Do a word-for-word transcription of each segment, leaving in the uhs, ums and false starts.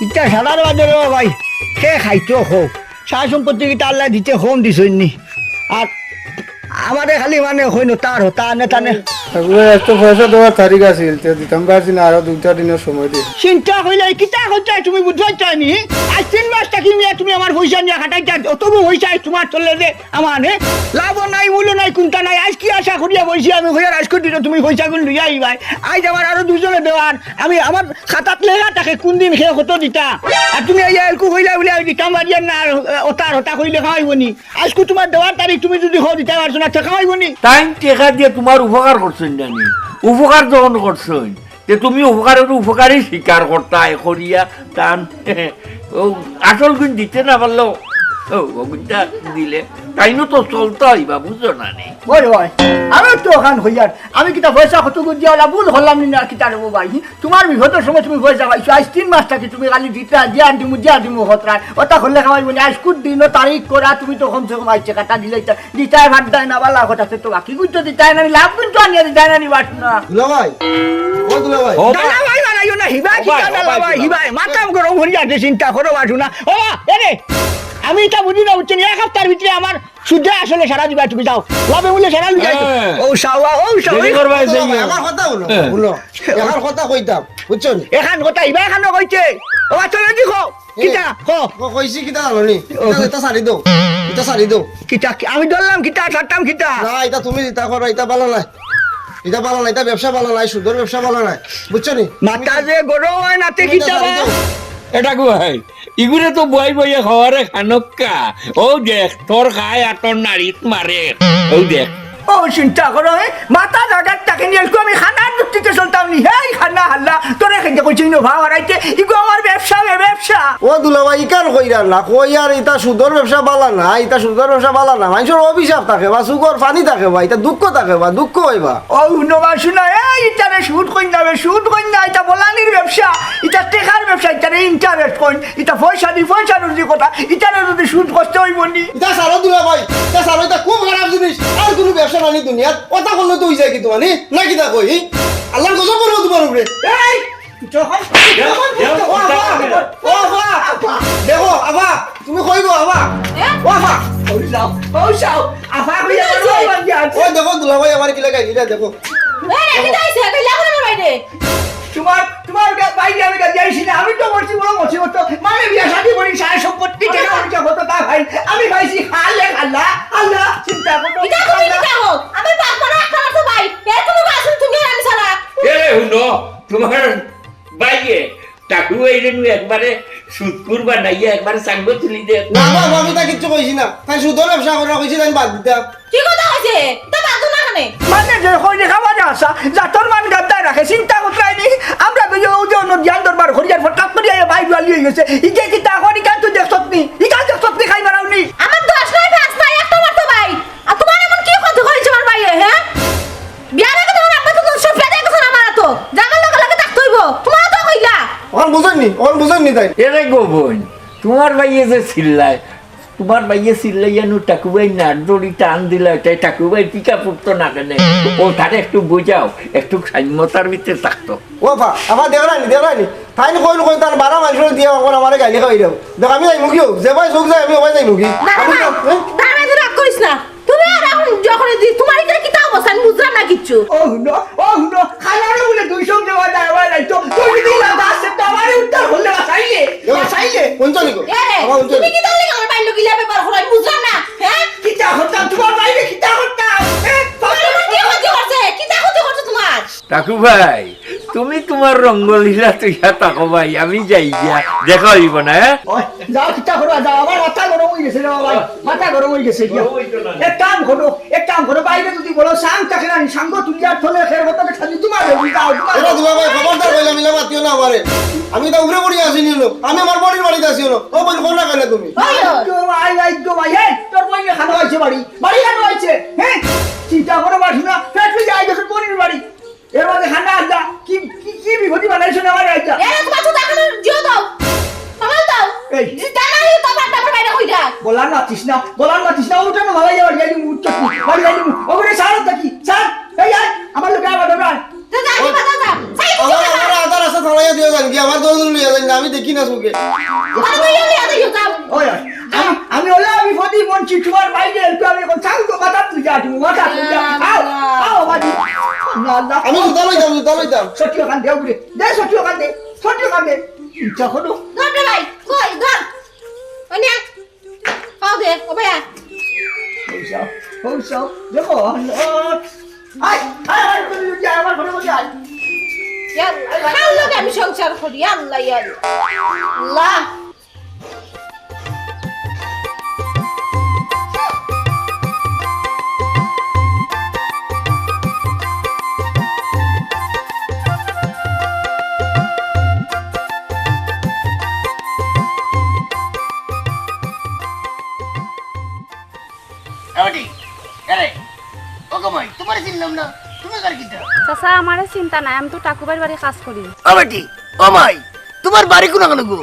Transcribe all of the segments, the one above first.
ইটা সারার বাদে রে ভাই, কে খাইতো খো? সা-সম্পত্তি কিতা আল্লায় দিতে কম দিছইন নি? আর আমারে খালি মানে কইন তার হতা আনে তানে। এগুলো এত পয়সা দেওয়ার তারিখ আছিল, তে দিতাম পারছি না, আরো দুইটা দিনের সময় দিন। চিন্তা কইলে কিতা কইতায় তুমি বুঝবায় চাইনি? আইজ তিন মাস থাকি মিয়া তুমি আমার পয়সা নিয়া খাটাইতায়, অতগু পয়সা আইজ তুমার তলে দে। আমার, হে? লাভও নাই, মূলও নাই, কুন্তা নাই। আইজ কি আশা করিয়া বইছি আমি, কইয়ার আইজকুর দিনো তুমি পয়সাগুন লইয়া আইবায়। আইজ আমার আরো দুইজনে দেওয়ার, আমি আমার খাতাত লেখা থাকে কুন দিন কে কত দিতা। আর তুমি আইয়া এলকু কইলা বুলে আমি দিতাম পারিয়ার না, আর, আহ, অতার হতা কইলে খাওয়াইবো নি। আইজকু তুমার দেওয়ার তারিখ, তুমি যুদি কও দিতায় পারছো না, তে খাওয়াইবো নি। তাইন টেকা দিয়া তুমার উপকার করছইন না নি? উপকার যখন করছইন, তে তুমি উপকারর উপকারই স্বীকার করতায় করিয়া তান। ও আসল গুণ দিতে না পারলো, ও, অগুনটা দিলে তাইনও তো চলতা অইবা, বুঝো না নি? ওই, ওই, আমি তো অখান কইয়ার, আমি কিতা পয়সা কত দিয়া ওলা ভুল করলাম নি না কিতা রে বা ভাই? তুমার বিপদর সময় তুমি পয়সা পাইছো, আইজ তিন মাস থাকি তুমি খালি দিতা, দিয়া দিমু, দিয়া দিমু খতরায়। অতা করলে খাওয়াইবো নি, আইজকুর দিনো তারিখ করা, তুমি তো কমসে কম আইজ টেকাটা দিলাইতায়। দিতায় পারতায় না, বালা কথা, তে তো বাকি গুনতো দিতায় না নি, লাভ গুনতো আনিয়া দিতায় না নি, বাসু না। দুলাভাই, ও দুলাভাই। ও ভাই। দাদা ভাই বানাইও না, হিবা ও ভাই, কিতা ও দাদা ভাই, ভাই, দুলাভাই। হিবা, মাথা গরম করিয়া আছে, চিন্তা করো, বাসু না। ও, এরে, আমি ইটা বুঝি না, বুঝছো নি? এক হাপ্তার ভিতরে আমার সুদে আসলে সারা দিবায় তুমি যাও। লাভে মূলে সারা লইয়া যাও। হ্যাঁ। ও সাওয়া, ও সাওয়া। দেরি করবায় যে ইয়ে। আমার কথা হুনো, হ্যাঁ। হুনো। আমার কথা কইতাম, বুঝছো নি? এখান কথা, ইবা এখানো কইছে। ও, চলো দেখো। এ, কিতা? ক। ক-, কইছি কিতা জানো নি? ও। ইটা, ইটা ছাড়ি দেও। ইটা ছাড়ি দেও। কিতা? কি-, আমি ধরলাম কিতা, ছাড়তাম কিতা? না, ইটা তুমি ইটা করো, ইটা বালা নায়। ইটা বালা নায়, ইটা ব্যবসা বালা নায়, সুদর ব্যবসা বালা নায়। বুঝছো নি? মাথা যে গরম অয়, নাতে তুমি ইটা কিতা ছাড়ি বা? দেও। ইটা গো ভাই, ইগুরে তো বই বইয়ে খাওয়ারে খানক্কা। ও দেখ, তোর খায় আর তোর নাড়িত মারে। ও দেখ। ও চিন্তা করো, এ? মাথা জাগাত থাকে নি, এলকু আমি খানার যুক্তিতে চলতাম নি। হেই খানা হাল্লা, তোরে খেতে কইছি নি ভাও হারাইতে, ইগো আমার ব্যবসা বে, ব্যবসা। ও দুলাভাই, ইখান কইরা না, কইয়ার ইটা সুদর ব্যবসা বালা না, ইটা সুদর ব্যবসা বালা না। মানষর অভিশাপ থাকে বা, চউখর পানি থাকে বা, ইটা দুঃখ থাকে বা, দুঃখ অয় বা। ও হুনো বা শুনো, এই ইটারে সুদ কইন না বে, সুদ কইন না, ইটা বলানির ব্যবসা, ইটা টেকার ব্যবসা, ইটারে interest কইন। ইটা পয়সা দি, পয়সা রুজি কথা, ইটারে যুদি সুদ করতে অইবো নি। ইটা ছাড়ো দুলাভাই, ইটা ছাড়ো, ইটা খুব খারাপ জিনিস। আর কুনু ব্যবসা নানি দুনিয়াত, অতা করলে তো অই যায় কিতা মানে, না কিতা কই? আল্লার গজব পড়বো তুমার উপরে। এই, যখন, যখন, যখন, ও আফা, ও আফা, আফা, দেখো, আফা, তুমি কইবো, আফা। হ্যাঁ? ও আফা। ওই যাও, ওই যাও, আফা, ওই যাও, ওই যাও। ওই দেখো, দুলাভাই আমার কিলা গাইলি না, দেখো। এই, কিতা অইছে? তুমার, তুমার গা-, বাইরে আমি গা-, যাইছি না, আমি তো মরছি বড় মরছি, ও তো মানে বিয়া শাদি করি, সারা সম্পত্তি টেকা পয়সা কত তা ভাই, আমি পাইছি খালে খালা, আল্লাহ, চিন্তা করো, ইটা তুমি আল্লাহ। কিতা কও? আমি পাঁচ বড় একটা মাত্র ভাই, এর কুনু কাজ তুমি আর আমি ছাড়া। এ রে হুনো, তুমার ভাইয়ে টাকু ভাইরে নু একবারে সুদখুর বানাইয়া একবারে চাঙ্গ তুলি দে। না বাবা, আমি তা কিচ্ছু কইছি না, তাই সুদর ব্যবসা করা কইছি, তাই বাদ দিতা। কি কথা কইছে? তা বাদ না কেনে? মানে যে কইলে খাওয়া যা আসা, জাতর মান গাদ্দায় রাখে, চিন্তা করতে আইনি। আমরা তো যে ওই যে অন্য জ্ঞান দরবার করি, আর ফটাফট করি আইয়া বাইর ওয়ালি অই গেছে। ইগে কিতা করি, ইখান তুই দেখছত নি? ইখান দেখছত নি, খাই মারাও নি? আমার দশ নাই, পাঁচ নাই, একটা মাত্র ভাই। আর তুমার এমন কি ক্ষতি করেছে আমার ভাইয়ে, হ্যাঁ? বিয়ার আগে তুমার আব্বা তো সব ফেলে গেছে আমার তো। জামার লগে লগে থাকতে অইবো। তুমার তো কইলা। অখন বুঝইন নি, অখন বুঝইন নি তাই। এরে গো বইন, তুমার ভাইয়ে যে চিল্লায়, তুমার ভাইয়ে চিল্লাইয়া নু টাকু ভাইর নাড় ধরি টান দিলা, তাই টাকু ভাইর পিকা ফুটতো না কেনে? ও তারে একটু বুঝাও, একটু সাম্যতার ভিতরে থাকতো। ও আফা, আফা দেখরায়নি, দেখরায়নি। তাইন কইন কইন তান বারা মানষরে দিয়া অখন আমারে গাইলে খাওয়াই দেও। দেখ আমি যাইমু গিও, যে ভাই চউখ যায় আমি ও ভাই যাইমু গি। না, না, আমি না, তো, হ্যাঁ? না, না, তুই রাগ করিস না। তুমি আর অখন যখন দি-, তুমার ইটা কিতা অবস্থা, আমি বুঝলাম না কিচ্ছু। ও হুনো, ও হুনো, খালারে বুলে দুইশো দেওয়া যায়, ওই নাই তো। তুমি দিলা দাস, তো আমারে উদ্ধার করলে বাঁচাইলে, বাঁচাইলে। কোন চলি গো? এ রে, আবার কোন চলি? তুমি কিতা লাগি আমার ভাইর লগে ইলা ব্যবহার করো, আমি বুঝলাম না, হ্যাঁ? কিতা করতাম, তুমার ভাইরে কিতা করতাম? হ্যাঁ? তুমার এমন কি ক্ষতি করছে? কিতা ক্ষতি করছে তুমার? টাকু ভাই, তুমি তুমার রঙ্গলীলা তুইয়া থাকো ভাই, আমি যাই গিয়া, দেখা অইবো না, হ্যাঁ? ওই, যাও, কিতা করো, যাও, আমার মাথা গরম অই গেছে রে বাবা, মাথা গরম অই গেছে গিয়া। গরম অইতো না। এক কাম করো, এক কাম করো, বাইরে যুদি বলো, সাং থাকে না, সাঙ্গ তুলিয়া থলে খের হতো না, খালি তুমার হবি, যাও, তুমার এরা হবি। দুলা ভাই, খবরদার কইলাম, ইলা মাতিও না আমারে। আমি তো উপরে পড়ি আছি নিলো, আমি আমার বড়ির বাড়িত আছি হলো। ও বইন, কোন না কেন তুমি? ওই তো। আই গো ভাই, আই গো ভাই, এই, তোর বইন খানো আইছে বাড়ি, বাড়ি খানো আইছে, হ্যাঁ? চিন্তা করো, বাসু না, ফেট হয়ে যায়, যখন বড়ির বাড়ি। এর মাঝে খান্ডা আড্ডা, কি, কি, কি বিপদই বানাইছো না আমার আড্ডা? এরে, তোমার জুতা খানো জিও দাও। সামাল দাও। এই। জুতা নাই, তো বাট্টা আমার বাইরে কই যায়? বলার মাতিস না, বলার মাতিস না, উঠে না, মালাই যাওয়ার যাই মুখ চোখ, বাড়ি যাই মুখ। ওগুলো সার দেখি, সার, এই আয়, আমার লোকে আবার ধরে আয়। যা, যা, যা, যা, যা। সাই, আমার, আমার আধার আছে, থানায় দিয়ে আনকি আমার দৌড় দৌড় লইয়া যাই না, আমি দেখি না চোখে। আরে ভাই, আরে, আরে, যাও। ওই, ওই, আমি, আমি ওলা, আমি ফদি মন চিঠুয়ার বাইরে, একটু আমি এখন চাল তো মাথা তুই যা, তুমি মাথা তুই যা। আও, আও, বাজি। আল্লাহ, আল্লাহ। আমি জুতা লইতাম, জুতা লইতাম। সত্যি ওখান দে, উঠে। দে, সত্যি ওখান দে। সত্যি ওখান দে। ইচ্ছা করো। ধর রে ভাই, কই, ধর। ওই নে। পাও দে, ও ভাইয়া। পয়সা, পয়সা, দেখো, আল্লাহ। আয়, আয়, আয়, তুমি যা, আমার ঘরে বসে আয়। ইয়া, কার লগে আমি সংসার করি? আল্লাহ, ইয়া আল্লাহ। ও বেটি, আরে, ও গো মাই, তোমারে চিনলাম না, তুমি কার কিতা? চাচা, আমারে চিনতা নায়, আমি তো টাকুবাইর বাড়ি কাজ করি। ও বেটি, ও মাই, তোমার বাড়ি কোনাখানো গো?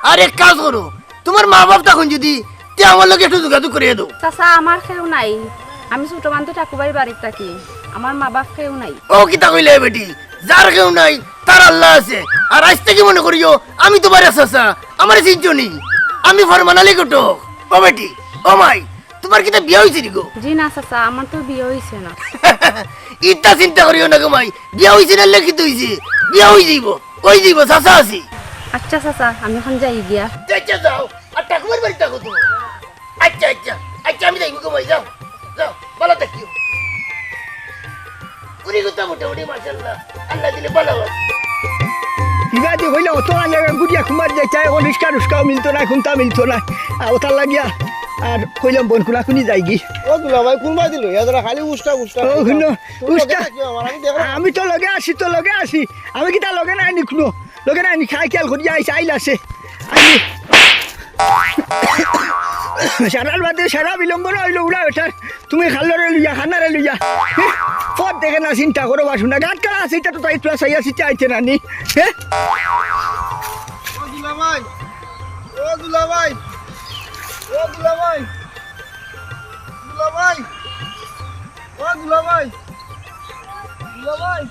আর এক কাজ করো, তোমার মা বাপ তখন যদি, তে আমার লগে একটু যোগাযোগ করিয়া দেও। চাচা, আমার কেউ নাই, আমি ছোট মানতে টাকুবাইর বাড়িত থাকি, আমার মা বাপ কেউ নাই। ও কিতা কইলে বেটি, যার কেউ নাই, তার আল্লাহ আছে। আর আইজ থাকি মনে করিও, আমি তোমার চাচা, আমারে চিনছো নি? আমি ফরমান আলী ঘটক। ও বেটি, ও মাই, তোমার কিতা বিয়া অইছে নি গো? জি না চাচা, আমার তো বিয়া অইছে না। ইতা চিন্তা করিও না গো মাই, বিয়া অইছে না লেখিত অইছে, বিয়া অই যাইবো, অই যাইবো, চাচা আছি। আচ্ছা চাচা, আমি এখন যাই গিয়া। আচ্ছা যাও, আর ঠাকুমার বাড়িত থাকো তো। আচ্ছা, আচ্ছা, আচ্ছা, আমি যাইবো গো মাই, যাও, যাও, ভালা থাকিও। পুরি কথা মোটামুটি মাশাআল্লাহ, আল্লাহ দিলে ভালা অয়। ইবাদি কইলে অত আগে গুটিয়া কুমার যাইতা, এখন রিস্কা রুস্কাও মিলতো না, কুন্তা মিলতো না। আর অতার লাগিয়া আর কইলাম বন কুনাকুনি যাইগি। ও দুলাভাই, কুনবায়দি লইয়া যারা খালি উষ্টা উষ্টা ও, কইতাম। হুনো, তুমি লগে উষ্টা। থাকিও আমার, আমি দেখলাম। আমি তো লগে আছি, তো লগে আছি। আমি কিতা লগে নাই নি কুনো? লগে নাই নি, খাই খেয়াল করিয়া আইছে, আইল আছে। আমি সারার বাদে সারা বিলম্ব অইলো উড়া বেটার। তুমি খাল্লরে লইয়া, খানারে লইয়া। হে? পথ দেখে না, চিন্তা করো, বাসু না। গাত কারা আছে, ইটা তো তাই তোরা চাইয়া চিচা আইতে না নি। হে? ও দুলাভাই, ও দুলাভাই, ও দুলাভাই, দুলাভাই, ও দুলাভাই, দুলাভাই,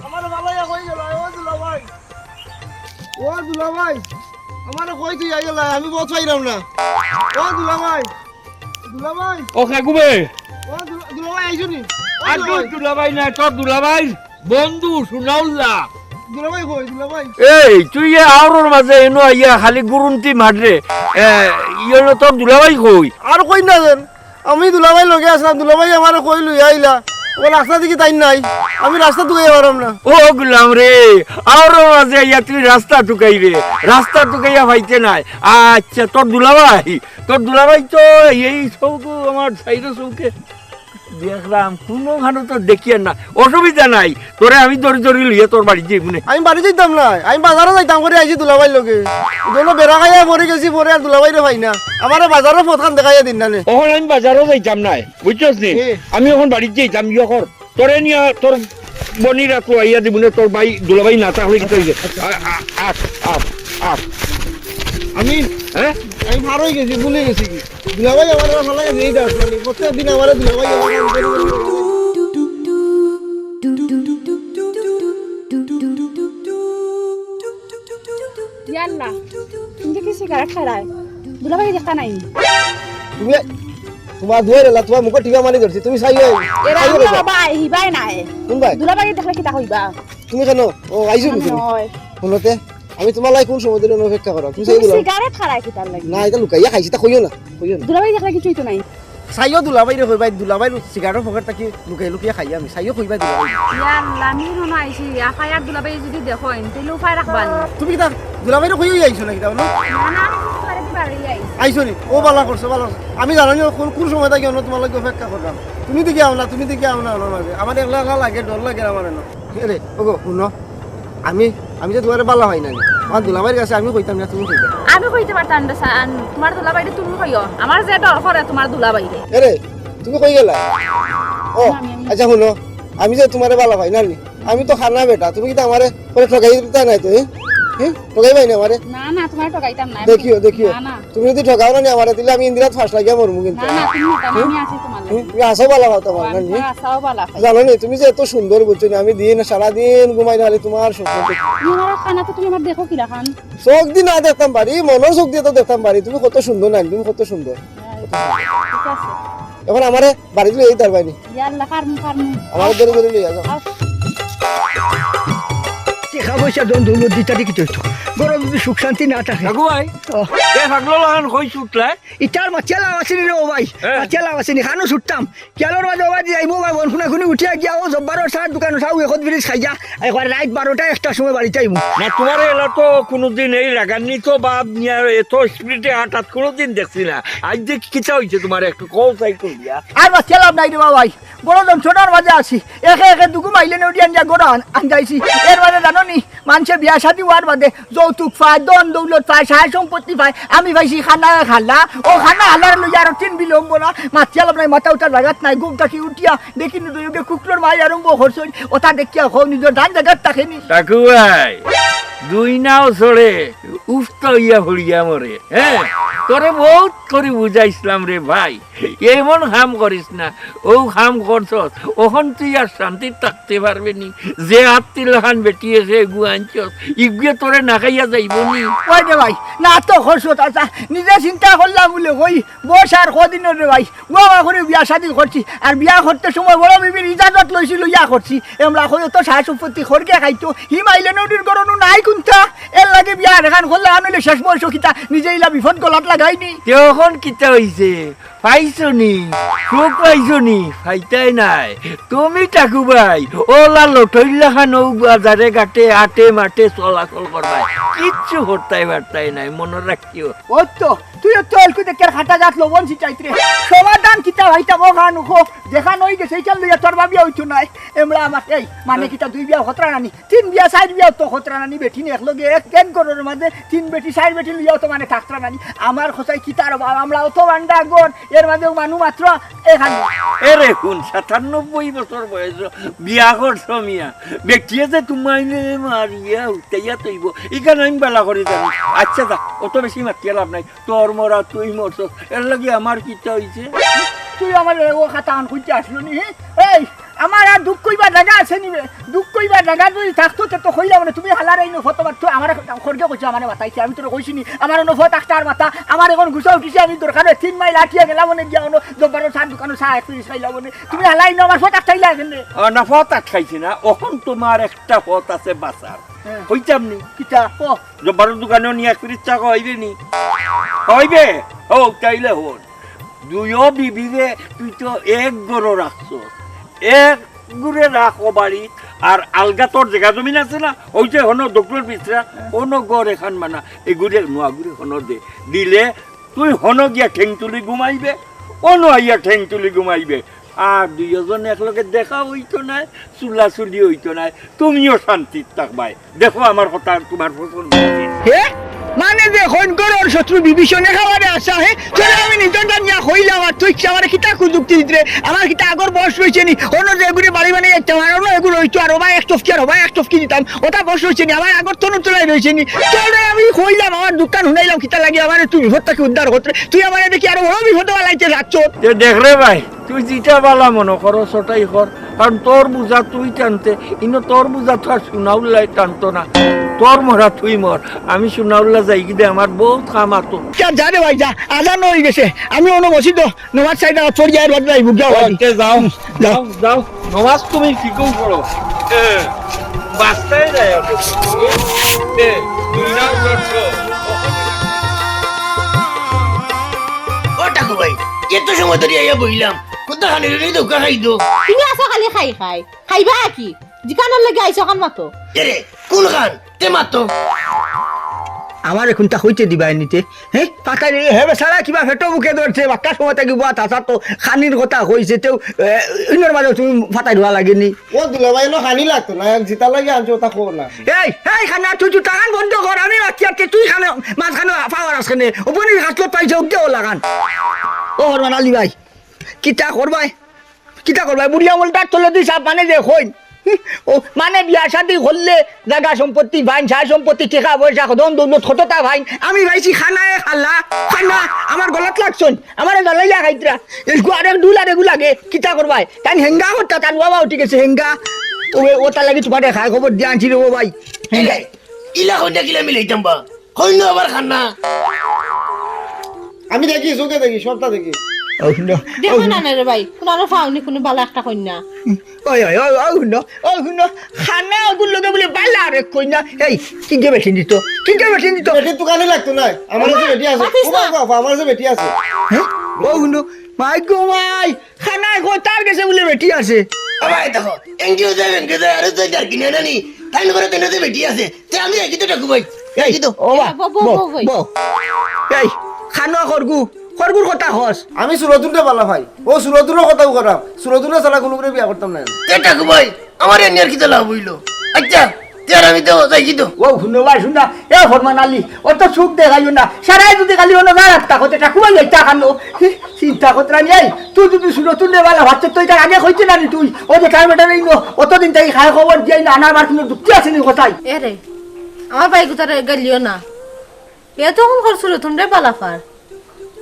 আমার বালাইয়া কই গেলা, ও দুলাভাই, ও দুলাভাই, আমারে কই তুই আইলা, আমি পথ পাইলাম না। ও দুলাভাই, দুলাভাই। ও কাকু বে। ও দুলা-, দুলাভাই আইছো নি? ও আর তোর দুলাভাই। দুলাভাই না, তোর দুলাভাই বন্ধু সুনাউল্লাহ। দুলাভাই কই, দুলাভাই? এই, তুই এ আওরর মাঝে এনো আইয়া খালি গুরুন্তি মাররে। এ, ইয়ে হলো তোর দুলাভাই কই? আর কই না যেন। আমি দুলাভাই লগে আসলাম, দুলাভাই আমারে কই লইয়া আইলা। ও রাস্তা দেখি তাই নাই। আমি রাস্তা তুকাইয়া পারাম না। ও গুলাম রে, আওরর মাঝে আইয়া তুই রাস্তা তুকাইবে। রাস্তা তুকাইয়া পাইতে নাই। আচ্ছা, তোর দুলাভাই তোর দুলাভাই তো এই চউখো আমার সাইডো চউখে দেখলাম, কুনুখানো তো দেখিয়ার না। অসুবিধা নাই, তোরে আমি ধরি ধরি লইয়া তোর বাড়িত যাইমুনে। আমি বাড়িত যাইতাম না, আমি বাজারো যাইতাম করি আইছি দুলাভাইর লগে। জন্য বেড়া খাইয়া পড়ি গেছি, পরে আর দুলাভাইরে পাই না। আমারে বাজারর পথখান দেখাইয়া দিন না নে। অখন আমি বাজারো যাইতাম নায়, বুঝছস নি? এ। আমি অখন বাড়িত যাইতাম, ইয়ে কর। তোরে নিয়া তোর বইনর আতো আইয়া দিমুনে, তোর ভাই, দুলাভাই না থাকলে কিতা অইছে? আ, আ, আ, আ, আ। আমি, হ্যাঁ? আমি পার অই গেছি, ভুলি গেছি কি? দুলাভাই আমারে ফালাই গেছে, এই দেখ, মানে, প্রত্যেক দিন আমারে দুলাভাই আমারে ইয়াল্লা, তুমি দেখি সিগারেট খাইরায়। দুলাভাই দেখতা নাই। তুমি, তোমার দুয়ারে এলা, তোমার মুখো টিপা মারি ধরছি, তুমি চাইও, এরা চাইও আমি কইবা। বাবা, হিবায় নাই। কোন ভাই? দুলাভাই দেখলে কিতা কইবা? তুমি কেন? ও, আইছো আমি নি তুমি? নয়। হুনো তে, আমি তোমার লাগি কোন সময় ধরি অপেক্ষা করাম? তুমি তুমি চাইও দুলাভাই। সিগারেট খাইরায় কিতার লাগি? না, ইটা লুকাইয়া খাইছি, ইটা কইও না, কইও না। দুলাভাই দেখলে কিচ্ছুই তো নাই। চাইও দুলাভাইরে কইবায়, দুলাভাইর সিগারেটর পকেট থাকি লুকাই লুকাই খাই আমি। চাইও কইবায় দুলাভাইরে। ইয়াল্লা, আমি মনো আইছি, আফায় আর দুলাভাই যদি দেখইন, তাইলে উপায় রাখবা নি। তুমি কিতা দুলাভাইরে কইয়া আইছো না কিতা বলো? না, না, আমি তো বাড়ি বাড়ি আইছি। আইছো নি? ও, ভালা করছো, ভালা করছো। আমি জানি না কোন, কোন সময় থাকি অনো তোমার লাগি অপেক্ষা করলাম। তুমি দেখি আও না, তুমি দেখি আও না, অনো মাঝে। আমার একলা একলা লাগে, ডর লাগে আমার এনো। এরে, ওগো, হুনো। আমি, আমি যে তোমারে ভালা পাই না নি। আমার দুলাভাইর কাছে আমি কইতাম না, তুমি কইবা। আমি কইতে পারতাম না, সান, তোমার দুলাভাইরে তুমি কইও। আমার যে ডর করে তোমার দুলাভাইরে। এরে, তুমি কই গেলা? ও, আমি, আমি। আচ্ছা, হুনো, আমি যে তোমারে ভালা পাই না নি, আমি তো খানা বেটা, তুমি কিতা আমারে পরে ঠগাই দিতা নাই তো, এ? হুম? ঠগাইবায় নি আমারে? না, না, তুমারে ঠগাইতাম না। দেখিও, দেখিও। না, না। তুমি যুদি ঠগাও না নি আমারে, তাইলে আমি ইন্দিরাত ফাঁস লাগিয়া মরমু কিন্তু। না, না, তুমি ঠগাইতাম না, হুম? আমি আছি তুমার লগে। তুমি আছাও ভালা অয় তুমার, ও, না নি? আমি আছাও ভালা পাই। জানো নি, তুমি যে এত সুন্দর, বুঝছো নি, আমি দিন, সারাদিন ঘুমাই না, খালি তুমার স্বপ্ন দেখি। তুমি আমার খানা তো তুমি আমার দেখো কিলাখান? চউখ দি না দেখতাম পারি, মনর চউখ দি তো দেখতাম পারি। তুমি কত সুন্দর নানি, তুমি কত সুন্দর। হ্যাঁ, ঠিক আছে। অখন আমারে বাড়িত লইয়া যাইতায় পারবায় নি। ইয়া আল্লাহ, পারমু, পারমু। আমারে ধরি ধরি লইয়া যাও। আও। টেকা পয়সা ধন দৌলত দিতা দি কিতা অইতো? ঘরো যুদি সুখ শান্তি না থাকে। কাকু ভাই, ও। এ পাগলর লাখান কই ছুটলায়? ইতার মাতিয়া লাভ আছে নি রে ও ভাই? হ্যাঁ। মাতিয়া লাভ আছে নি? কানো ছুটতাম। কিয়ালর মাঝে ও ভাই যাইমু বা বন খুনা খুনি উঠিয়া গিয়া ও জব্বারর চার দোকানো চাও একত বিরিজ খাইয়া একবার রাইত বারোটা একটার সময় বাড়িত আইমু। না, তুমারে এলা তো কুনুদিন এই রাগান্বিত ভাব নিয়া এত স্পিডে হাঁটাত কুনুদিন দেখছি না। আইজ যে কিতা অইছে তুমার একটু কও চাই করিয়া। আর মাতিয়া লাভ নাই রে বা ভাই, বড় যন্ত্রণার মাঝে আছি। একে একে দুগু মাইলে নেউরিয়া নিয়া ঘরো আন-, আনজাইছি। এর মাঝে জানো নি, মানষে বিয়া শাদি অওয়ার বাদে যৌতুক পায়, ধন দৌলত পায়, সহায় সম্পত্তি পায়। আমি পাইছি খানা খালা, ও খানা খালার লইয়া আরো তিন বিলম্বনা। মাতিয়া লাভ নাই, মাথা উঠার জাগাত নাই। ঘুম থাকি উঠিয়া দেখি নি দুইওগে কুকুরর মাই আরম্ভ করছইন। ওটা দেখিয়া কও নিজর ধান জাগাত থাকে নি। কাকু ভাই, দুই নাও চড়ে উফতা অইয়া পড়িয়া মরে। হ্যাঁ, তোরে বউত করি বুঝাইছলাম রে ভাই, এমন কাম করিস না, অউ কাম করছস, অখন তুই আর শান্তিত থাকতে পারবে নি। যে আত্তির লাখান বেটি আছে এগু আনছস, ইগুয়ে তোরে না খাইয়া যাইবো নি। ওই রে ভাই, না তো করছো চাচা, নিজে চিন্তা করলাম বুলে কই, বয়স আর কদিন রে ভাই, বাবা করে বিয়া শাদি করছি, আর বিয়া করতে সময় বড় বিবির ইজাজত লইছি, লইয়া করছি। এমলা কই তো সহায় সম্পত্তি খরকে খাইতো, হি মাইলে নদীর গরনু নাই কুন্তা। এর লাগি বিয়া আর এখান করলে আনলে শেষ বয়স কিতা নিজে ইলা বিপদ গলাত লাগাইনি। তে অখন কিতা অইছে? পাইছো নি? সুখ পাইছো নি? পাইতায় নায়। তুমি টাকু ভাই, ওলা লটইর লাখান অউ বাজারে ঘাটে আটে মাঠে চলাচল করবায়। কিচ্ছু করতায় পারতায় নায়, মনো রাখিও। ওই তো, তুই তো এলকু দেখে খাটা জাত লবণ ছিটাইত রে। সমাধান কিতা ভাইটা বখান উখো, যেখান অই গেছে, এইখান লইয়া তোর ভাবিয়া অইতো নায়। এমলা আমার, এই, মানে কিতা দুই বিয়া খতরা নানি? তিন বিয়া, চাইর বিয়াও তো খতরা নানি, বেটি নি একলগে এক, এক ঘরর মাঝে তিন বেটি, চাইর বেটি লইয়াও তো মানে থাকতরা নানি। আমার খোঁচাই কিতার বাপ, আমরাও তো বান্ডা ঘর, এর মাঝেও মানু মাত্র এখান। এরে হুন, সাতানব্বই বছর বয়স, বিয়া করছো মিয়া, বেটিয়ে যে তুমাইলে মারিয়া উঠাইয়া তইবো, ইখান আমি বালা করি জানি। আচ্ছা যা, অত বেশি মাতিয়া লাভ নাই, তোর মরা তুই মরছস, এর লাগি আমার কিতা অইছে? তুই আমার ও খাতা আন খুঁজতে আসলো নি, হে? এই, আমার আর দুখ কইবার জাগা আছে নি বে? দুখ কইবার জাগা যদি থাকতো, তে তো কইলাম না। তুমি হালার এই নফত তোমার তো আমার খড়গে কইছে, আমারে মাতাইছে। আমি তোরে কইছি নি, আমার নফত আখতার মাথা, আমার এখন গুছা উঠিছে, আমি দরকার হয় তিন মাইল আটিয়া গেলাম মনে গিয়া, অনো জব্বারর চার দোকানো চা এক পিরিচ খাইলাম মনে। তুমি হালাই না আমার পথ আটকাইলা কেনে? ও, না, পথ আটকাইছি না, অখন তোমার একটা পথ আছে বাঁচার। হ্যাঁ। কইতাম নি? কিতা? ও। জব্বারর দোকানো নিয়া এক পিরিচ চা খাওয়াইবে নি? খাওয়াইবে? ও, তাইলে হন। দুইও বিবিরে তুই তো এক ঘরো রাখছস, এক ঘরে রাখ ও বাড়িত, আর আলগা তোর জাগা জমিন আছে না, ওই যে হনো দক্ষিণ পিছরা, হনো ঘর এখান বানা, এগুরে নোয়া ঘরে হনো দে, দিলে তুই হনো গিয়া ঠেং তুলি ঘুমাইবে, অনো আইয়া ঠেং তুলি ঘুমাইবে, আর দুইওজন একলগে দেখা অইতো নায়, চুলাচুলি অইতো নায়, তুমিও শান্তিত থাকবায়। দেখো আমার কথা তোমার পছন্দ অইছে। হে? মানে যে হইন ঘরর শত্রু বিভীষণ একেবারে আসা, হে? তোরে আমি নিজরটা নিয়া কইলাম আর তুই কি আমারে কিতা কুযুক্তি দিতরে? আমার কিতা আগর বয়স রইছে নি? অনো যে এগুরে বাড়ি বানাই যাইতাম, আর অনো এগু রইতো, আর ওবা এক চফকি, আর ওবা এক চফকি দিতাম। ওটা বয়স রইছে নি? আমার আগর তনুর তলায় রইছে নি? তোরে আমি কইলাম, আমার দুঃখখান হুনাইলাম, কিতা লাগি আমারে তুই বিপদ থাকি উদ্ধার করতে? তুই আমারে দেখি আরো বড় বিপদো ফালাইতে যাচ্ছ। এ দেখ রে ভাই, তুই যেটা বালা মনো করস ওটাই কর, কারণ তোর বুঝা তুই টানতে, ইনো তোর বুঝা তো আর সুনাউল্লায় টানতো না। তোর মরা তুই মর, আমি সুনাউল্লা যাইগি দে, আমার বউত কাম আতো। যা, যা রে ভাই, যা, আজান অই গেছে, আমি অনো মসজিদো নমাজ চাইর রাকাত পড়িয়া এর বাদে যাইমু, যাও ও, ভাই। তে যাও, যাও। যাও, যাও, নমাজ তুমি ঠিকউ পড়ো। এ, বাস্তায় যায় আর। এ, দুই নাও করছো। ও টাকু ভাই, এত সময় ধরি আইয়া বইলাম, কোথা খালি রে ধোকা খাই দো। তুমি আছো খালি খাই খাই। খাইবা কি? জিকানোর লাগি আইছো খান মাতো। এরে, কোন খান? তে মাতো। আমার এখন তা হইতে দিবায় নিতে। হে? পাতাই রে, হে বেচারা কিবা পেটো বুকে ধরছে, বাক্কা সময় থাকি বুয়া তাছা তো খানির কথা কইছে, তেউ, এ, ইনোর মাঝে তুমি পাতাই রোয়া লাগেনি। ও দুলাভাই, ইনো খানি লাগতো না, এক জিতা লাগি আনছো, ওটা কো না। এই, এই খানা, তুই জুতা খান বন্ধ কর, আমি বাকি আর তুই খানে, মাঝখানে পাওয়ার আছে নে, ও বনির হাত লো পাইছে, ওকে ও লাগান। ও হরমান আলী ভাই, কিতা করবায়? কিতা করবায়? বুড়ি আঙুলটার তলে দুই সাপ মানে যে কইন, ও, মানে বিয়া শাদি করলে জাগা সম্পত্তি পাইন, সয় সম্পত্তি, টেকা পয়সা, ধন দৌলত কততা পাইন। আমি পাইছি খানায় খালা, খানা, আমার গলাত লাগছইন, আমারে জ্বালাইয়া খাইতরা। এরকু আরেক ডুল আরেকু লাগে, কিতা করবায়? তাইন হেঙ্গা করতা, তান বাবা উঠি গেছে হেঙ্গা। ও, ও তার লাগি তুমারে খায় খবর দিয়া আনছি রে ও ভাই। হেঙ্গা। এরে, ইলা কইনা কিলা মিলাইতাম বা? কইনা আবার খানা। আমি দেখি, চোখে দেখি, সবটা দেখি। ও হুনো, দেখো না রে ভাই, কুনু আরো পাওনি, কুনু বালা একটা কইনা। ওই, ওই, ওই, ও হুনো, ও হুনো, খানা ওগুর লগে বুলে বালা আরেক কইনা। এই, কিগে বেটিন দিতো? কিগে বেটিন দিতো? বেটিন তো কানে লাগতো না। আমার কাছে বেটি আছে। মাতিস ও না। বাবা, বাবা, আমার কাছে বেটি আছে। হ্যাঁ? ও হুনো, মাই গো মাই, খানায় কয় তার গেছে বুলে বেটি আছে। ও ভাই, দেখো, এনজিও যায়, এনজিও যায়, আরো তো যার কিনে আনানি, তাই না করে তেনে তো বেটি আছে। তে আমি একই তো ডাকু ভাই, এই, একই তো। ও বা, এ, বউ, বউ, বউ, বউ, বউ। বউ। এই, খানো খরগু, খরগুর কথা কস। আমি সুরতুনরে বালা পাই। ও সুরতুনর কথাও করাম। সুরতুনরে ছাড়া কুনুগুরে বিয়া করতাম না। তে ডাকু ভাই, আমার এনে আর কিতা লাভ অইলো? আচ্ছা, তে আর আমি তো যাই কি তো। ও হুনো ভাই, হুনো। এ ফরমান আলী, অত চুখ দেখাইও না। সারাই যদি খালি অনো যার আত্মা কতে ডাকু ভাই, এটা খানো। চিন্তা করতে রানি, এই, তুই যদি সুরতুনরে বালা পাস, তো ইটা আগে কইতে না নি তুই। ও যে তার বেটা নেই নো, অতদিন তাই খায় খবর দিয়াই না, আনার বার কুনু যুক্তি আছে নি কথায়? এ রে, আমার ভাই গুতারে গালিও না। এ তো অখন করছিল তুমরে বালা পার।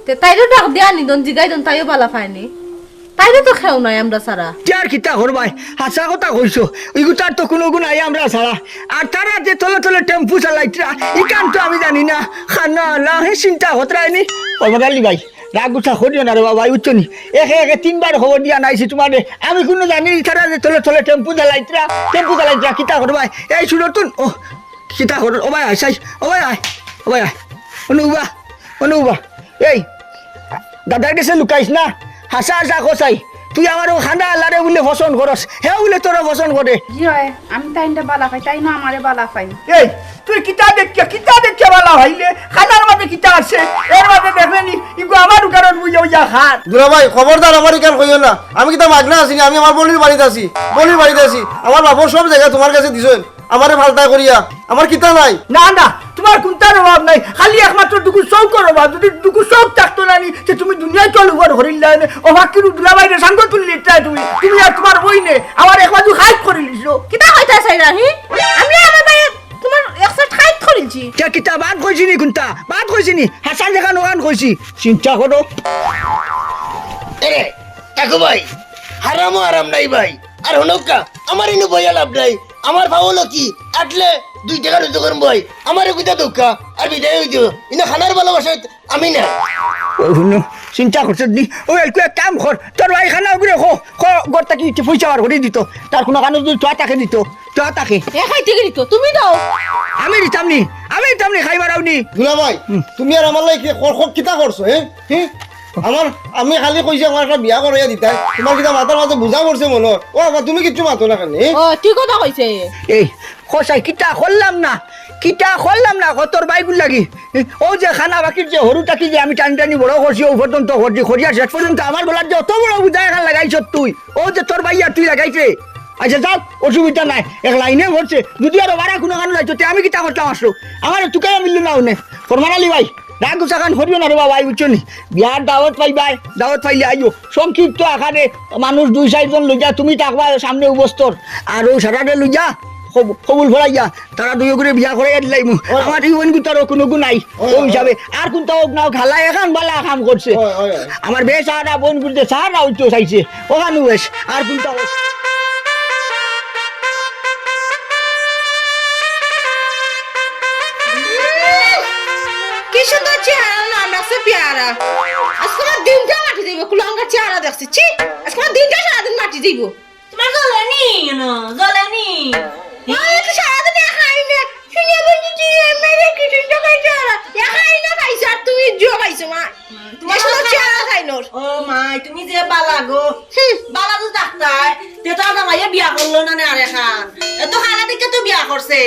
তে তাইরে ডাক দিয়া আনি দন, জিগাই দন, তাইও বালা পায়নি। তাইরে তো কেউ নাই আমরা ছাড়া। তে আর কিতা করবায়? হাছা কথা কইছো। ইগুতার তো কুনু গুণ নাই আমরা ছাড়া। আর তারা যে তলে তলে টেম্পু চালাইতরা, ইখান তো আমি জানি না। খানা আলা, হে চিন্তা করতে রানি। ও বাদালি ভাই, রাগ গুছা করিও না রে বাবা, বুঝছো নি? একে একে তিনবার খবর দিয়া আনাইছি তুমারে। আমি কুনু জানি, তারা যে তলে তলে টেম্পু চালাইতরা, টেম্পু চালাইতরা, কিতা করবায়? এই সুরতুন, ও, কিতা করো? ও ভাই, আয়, আয়, ও ভাই, আয়, ও ভাই, আয়। অনুবা, অনুবা, এই, দাদার গেছে লুকাইস না, হাছা হাছা কছ আই। তুই আমার ও খানা আলারে বুলে পছন্দ করস, হে বুলে তোরে পছন্দ করে। জি অয়, আমি তাইনরে বালা পাই, তাইনও আমারে বালা পাইন। এই, তুই কিতা দেখিয়া, কিতা দেখিয়া বালা পাইলে? খানার মাঝে কিতা আছে? এর মাঝে দেখলে নি, ইগু আমার উঠারর বুঝে অইয়া খার। দুলাভাই, খবরদার আমার ইখান কইও না। আমি কিতা মাগনা আছি নি? আমি আমার বইনর বাড়িত আছি, বইনর বাড়িত আছি। আমার বাপর সব জাগা তুমার গেছে দিছইন। আমারে ফালতা করিয়া, আমার কিতা নাই? না, না, তুমার কুনতার অভাব নাই, খালি একমাত্র দুগু চউখর অভাব। যদি দুগু চউখ থাকতো না নি, তে তুমি দুনিয়াত চল উবার করিলা নে। ও ফাকির দুলাভাইরে সাঙ্গ তুলি লিতায় তুমি, তুমি আর তুমার বইনে, আমার এক বাজু খাইত করিলিছো। কিতা কইতায় চাইরা, হি? আমি আমার ভাইরে তুমার এক সেট খাইত করিলছি। কে কিতা বাদ কইছি নি কুনতা? বাদ কইছি নি? হাছার জাগা নগান কইছি। চিন্তা করো। এরে, দেখো ভাই, হারামও হারাম নাই ভাই। আর হুনউক্কা, আমার ইনো বইয়া লাভ নাই। আমার পাও অইলো কি, আটলে দুই টেকা রুজি করমু ভাই। আমারে কিতা দেউক্কা, আর বিদায় অই দিও। ইনো খানার ভালোবাসাত আমি না। ও হুনো, চিন্তা করছস নি? ও, একটু এক কাম কর, তোর ভাই খানা ওগুরে খো, খো, ঘর থাকি ইটি পয়সা বার করি দিত। তার কুনু কানো যদি চা থাকে দিত, চা থাকে। এ খাইতে গেলি তো, তুমি দাও। আমি দিতাম নি, আমি দিতাম নি, খাই মারাও নি। দুলাভাই, হুম। তুমি আর আমার লাগি কি কর-, কর-, কিতা করছো, হে? হি? আমার, আমি খালি কইছি আমার একটা বিয়া করাইয়া দিতায়। তুমার কিতা মাথার মাঝে বুঝা পড়ছে মনো অয়? ও বাবা, তুমি কিচ্ছু মাতো না কেনে, হি? ও, ঠিক কথা কইছে। এই, কছাই, কিতা করলাম না? কিতা করলাম না? কতর বাইগুর লাগি? ও যে খানা বাকির যে হুরু থাকি যে আমি টানি টানি বড় করছি, ও পর্যন্ত করছি, করিয়া শেষ পর্যন্ত আমার গলাত যে অত বড় বুঝা এখান লাগাইছত তুই, ও যে তোর ভাই আর তুই লাগাইছে। আচ্ছা, যাও, অসুবিধা নাই, এক লাইনে পড়ছে। যদি আরো বারা কুনু কানো যাইতো, তে আমি কিতা করতাম আসলো? আমার তুকাইয়া মিললো না অনে। ফরমান আলী ভাই, রাগ গুছা খান করিও না রে বাবা, বুঝছো নি? বিয়ার দাওয়াত পাইবায়, দাওয়াত পাইলে আইও। সংক্ষিপ্ত আকারে মানুষ দুই চাইরজন লইয়া তুমি থাকবা সামনে উপস্থর, আর ও সারারে লইয়া কব-, কবুল ফড়াইয়া তারা দুইওগুরে বিয়া করাইয়া দিলাইমু। ওই। আমার ই বইন গুতারও কুনু গুণ নাই। ওই, ও ওই। হিসাবে আর কুনতা অউক না অউক, হালায় এখান বালা কাম করছে। ওই, ওই, ওই। আমার বেশ আর বইন গুতে সারা অইতো চাইছে, ওখানও বেশ আর কুনতা অউক। কি সুন্দর চেহারা না, আমরা সে পেয়ারা। আজকে আমার দিনটা মাটি যাইব, কুলাঙ্গার চেহারা দেখছি। ছি, আজকে আমার দিনটা সারাদিন মাটি যাইব। তোমার জ্বলেনি, you know, জ্বলেনি। আমি তো সারাদিন খাই না। শুনে বলছি যে মেরে কিছু তো খাইছে আর। এ খাই না খাইছে আর তুমি জুয়া পাইছো মা। তোমার এ সময় খাই- চেহারা খাই নোর। ও মাই, তুমি যে বালা গো। হুম। বালা তো ডাক্তার। তে তো আমার মাইয়া বিয়া করলো না নে আরেকখান। এত খালা দেখে তো বিয়া করছে।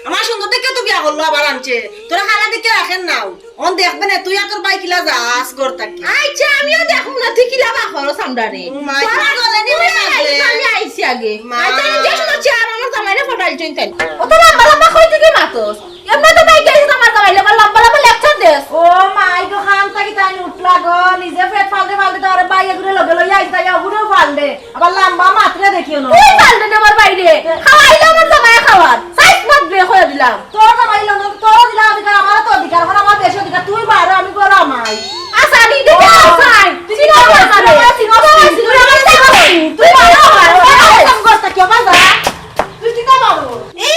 আমার সুন্দর দেখে তো বিয়া করলো আবার আনছে। তোরা খালা দেখে রাখেন নাও। অন দেখবে না, তুই আর তোর ভাই কিলা যাস ঘর থাকি। আচ্ছা, আমিও দেখমু না, তুই কিলা বা খরচ আমরারে। ও মা, তোর কিলা আগে বলে নি তুই রে আইস, আগে? আমি আইছি আগে। মা। আচ্ছা, আমি যে সময় চেয়ার আমার জামাইরে ফটাইল চইন তাই। অত লম্বা লম্বা কই থেকে মাতস? এমনি তো ভাই গেছে আমার জামাই, লম্বা লম্বা লেকচার দেস। ও মাই গো, খান তো তাই উঠলা গো, নিজে পেট ফালতে ফালতে তো আরে বাইয়ে ঘুরে লগে লইয়া আইতা, ইয়া ঘুরেও ফালতে। আবার লম্বা মাত্রে দেখিও না। তুই ফালতে দে আমার বাইরে। খাওয়াইলে আমার জামাই খাওয়ার। সাইজ মাত দে কইয়া দিলাম। তোর জামাই লন, তোর দিলা অধিকার, আমার তো অধিকার, এখন আমার দেশে অধিকার। তুই বাইরে, আমি গরু আমাই। আসানি দেখে আসাই। তুই চিনো না আমারে। চিনো না, চিনো না, চিনো না। তুই বাইরে আমার। আমার সব কথা কেউ পারবে না। তুই চিন্তা করো। এ,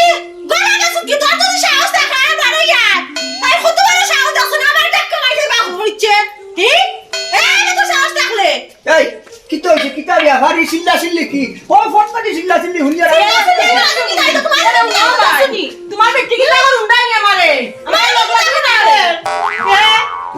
গলা গেছে কি তোর যদি সাহস থাকে, আর বারো ইয়ার। তাই কত বড় সাহস আছে না, আমার দেখতে পাইছে বাবু হইছে। কি? এ, আমি তো সাহস থাকলে। এই, কিতা অইছে? কিতা রে? আবার এই চিল্লা চিল্লি কি? ও ফটফটি চিল্লা চিল্লি হুনিয়া চিল্লা চিল্লি না, তুমি তাই তো তোমার সাথে উল্টা উল্টা শুনি। তোমার বেটি কিতা করে উল্টাই না মারে? আমার লোক লাগে না রে। এ,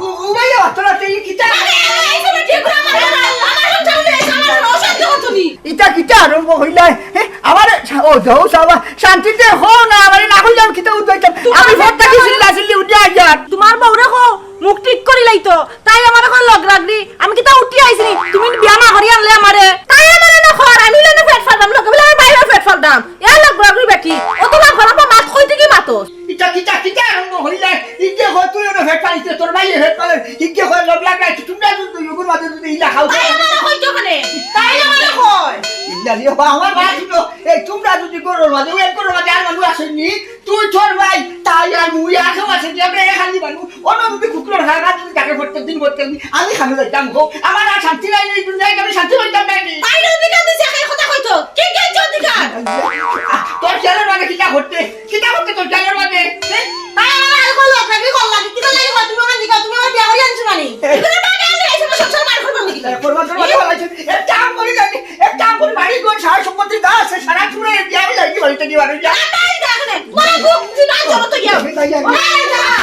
ও, ও ভাই, অতরা তুই কিতা? আরে, আরে, এই সময় ঠিক করে আমার, আমার, আমার সব সামনে এসে আমার অশান্তি করছো নি? ইতা কিতা আরম্ভ হইলাই? হে, আমারে সা-, ও যাও সাবা, শান্তিতে হো না, আমারে না হইলাম কিতা উদ্ধাইতাম। আমি ফোন থাকি চিল্লা চিল্লি উঠে আইয়ার। তোমার বউরে কও, মুখ ঠিক করি লাইতো। তাই আমারে কয় লগ রাগড়ি, আমি কিতা উঠি আইছি নি? তুমি বিয়া না করি আনলে আমারে। তাই আমারে না কর, আমি লইনে পেট ফালতাম, লগে বলে আমি বাইরে পেট ফালতাম। এ লগ রাগড়ি বেটি, ও তো না করার পর মাত কই থেকে মাতস? ইটা কিতা, কিতা আরম্ভ হইলে? ইকে কয় তুই ওটা ফেট পালিস, তোর ভাই ফেট পালে। ইকে কয় লব লাগাই, তোমরা যদি দুই গুণ মাঝে যদি ইলা খাও। তাই আমারে কইতো কেনে? তাই আমারে কয়। ইন্দালি বাবা, আমার ভাই ছিল। এই তোমরা যদি গরুর মাঝে, ওই গরুর মাঝে আর মানুষ আসেনি, তুই তোর ভাই, তাই আর মুই আর কেউ আসেনি, আমরা এক খালি মানুষ। অন্য যদি কুকুরের হাগা যদি তাকে প্রত্যেক দিন করতে আমি, আমি খানো যাইতাম গো। আমার আর শান্তি নাই, এই দুনিয়ায় আমি শান্তি পাইতাম না আমি। তাই অধিকার দিছে, এই কথা কইতো। কি কি অধিকার? তোর ছেলের মাঝে কিতা করতে? কিতা করতে তোর জানার মাঝে? হ্যাঁ? তাই আমার আর কল লাগবে, কি কল লাগে? কিতা লাগে কল? তুমি আমার দিকে, তুমি আমার বিয়া করি আনছো মানে? এগুলো না গেলে এই সময় সংসার বার করবো আমি। এ, করবো, করবো, করবো, লাগছে। এক কাম করি জানি, এক কাম করি, বাড়ি ঘর, সারা সম্পত্তি যা আছে, সারা চুরে বিয়া হয়ে যায়, কি বাড়িতে কি বাড়ি যা। না, তাই দেখ না। তোমার বুক দিন আর জড়ো তো গিয়া। আমি তাই জানি। ওই যাও,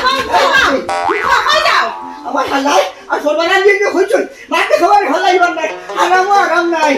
ওই যাও, ওই যাও। আমার হালাই, আর সর্বনাশ দিয়ে হইছই। মাকে খবর ভালো লাগবে না। আরামও আরাম নাই।